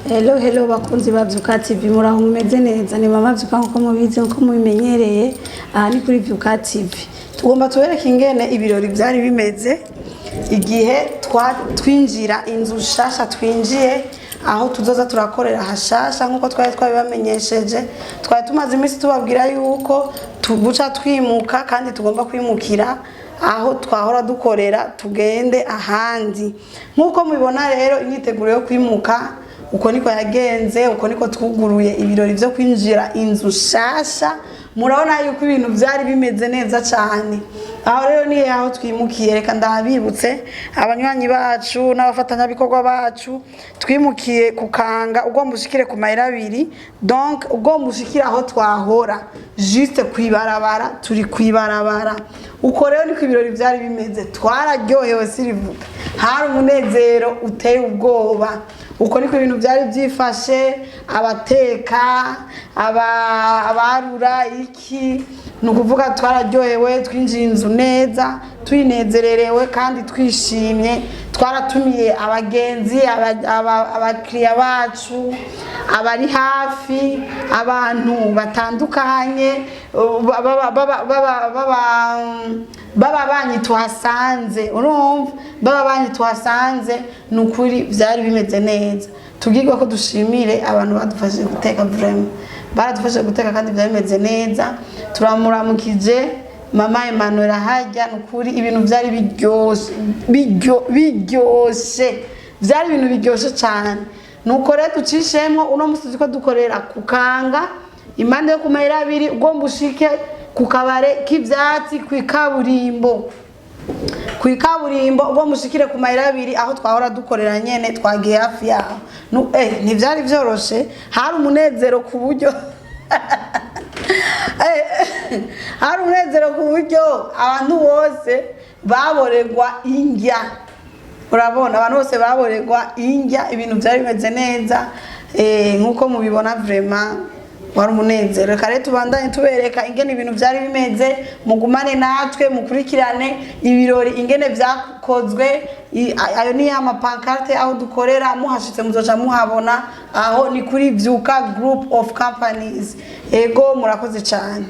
Hello, hello bakunzi ba Vyuka TV, muraho, mumeze neza? Ni mama Vyuka nkuko mubizi, nkuko mubimenyereye. Aha ni kuri Vyuka TV. Tugomba tubereke ingene ibirori byari bimeze igihe twinjira inzu shasha, twinjiye aho tuzoza turakorera hashasha nkuko twari twabibamenyesheje. Twari tumaze iminsi tubabwira yuko tubuca twimuka kandi tugomba kwimukira aho twahora dukorera, tugende ahandi. Nk'uko mubibona rero, imyiteguro yo kwimuka uko niko yagenze, uko niko twuguruye ibirori byo kwinjira inzu shasha. Murabona yuko ibintu byari bimeze neza cyane. Aho rero ni aho twimukiye. Reka ndabibutse abanywanyi bacu n'abafatanyabikorwa bacu, twimukiye ku Kanga, ugomba ushikire ku mayira abiri, donc ugomba ushikire aho twahora, juste kwibarabara, turi kwibarabara. Uko rero niko ibirori byari bimeze. Twararyohewe sirivuga, hari umunezero uteye ubwoba. Uko niko ibintu byari byifashe: abateka, abarura iki, ni ukuvuga twararyohewe. Twinjiye inzu neza, tuyinezererewe kandi twishimye. Twaratumiye abagenzi, abakiriya bacu, abari hafi, abantu batandukanye, baba banyi tuhasanze, urumva, baba banyi tuhasanze. Ni ukuri byari bimeze neza. Tubwirwa ko dushimire abantu badufashije guteka, vraiment baradufashije guteka kandi byari bimeze neza. Turamuramukije mama Emmanuel ahajya. Ni ukuri ibintu byari biryoshe, biryoshe, byari ibintu biryoshe cyane. Nuko rero ducishemo uno musi turiko dukorera ku Kanga, impande yo ku mayira abiri, ugomba ushike ku kabare k'ivyatsi, kw'ikaburimbo, ugomba ushikire ku mayira abiri aho twahora dukorera nyene. Twagiye hafi yaho. Ntivyari vyoroshe, hari umunezero ku buryo abantu bose baborerwa indya. Urabona, abantu bose baborerwa indya, ibintu byari bimeze neza. Nk'uko mubibona, vraiment wari umunezero. Reka rero tubandanye tubereka ingene ibintu byari bimeze. Mugumane natwe, mukurikirane ibirori ingene vyakozwe. Ayo ni ya ma pancarte aho dukorera. Muhashitse muzoca muhabona. Aho ni kuri Vyuka Group of Companies. Ego, murakoze cyane.